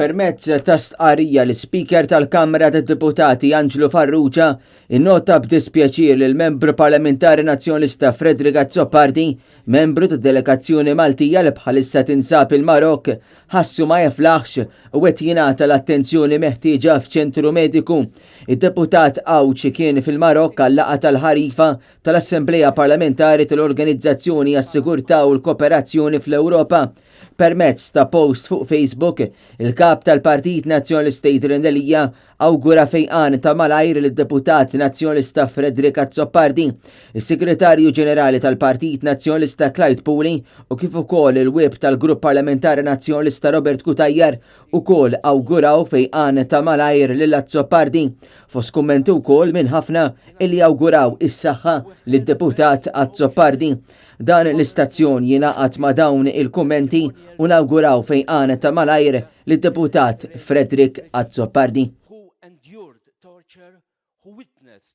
Permezz ta' stqarrija, l-Ispeaker tal-Kamra tad-Deputati Anġlu Farrugia innota b'dispjaċir li l-membru parlamentari Nazzjonalista Frederick Azzopardi, membru tad-delegazzjoni Maltija li bħalissa tinsab il-Marok, ħassu ma jeflaħx u qed jingħata l-attenzjoni meħtieġa f'ċentru mediku. Id-deputat Għawdxi kien fil-Marok għal-laqgħa tal-ħarifa tal-Assemblea Parlamentari tal-Organizzazzjoni għas-Sigurtà u l-Kooperazzjoni fl-Ewropa. Permezz ta' post fuq Facebook, il-Kap tal-Partit Nazzjonalista Adrian Delia awgura fejqan ta' malajr lid-deputat Nazzjonalista Frederick Azzopardi, is-Segretarju Ġenerali tal-Partit Nazzjonalista Clyde Puli u kif ukoll il-Whip tal-Grupp Parlamentari Nazzjonalista Robert Cutajar ukoll awguraw fejqan ta' malajr lil Azzopardi. Fost kummenti wkoll minn ħafna illi awguraw is-saħħa lid-deputat Azzopardi. Dan l-istazzjon jingħaqad ma' dawn il-kummenti u nawguraw fejqan ta' malajr lid-deputat Frederick Azzopardi. Who endured torture, who witnessed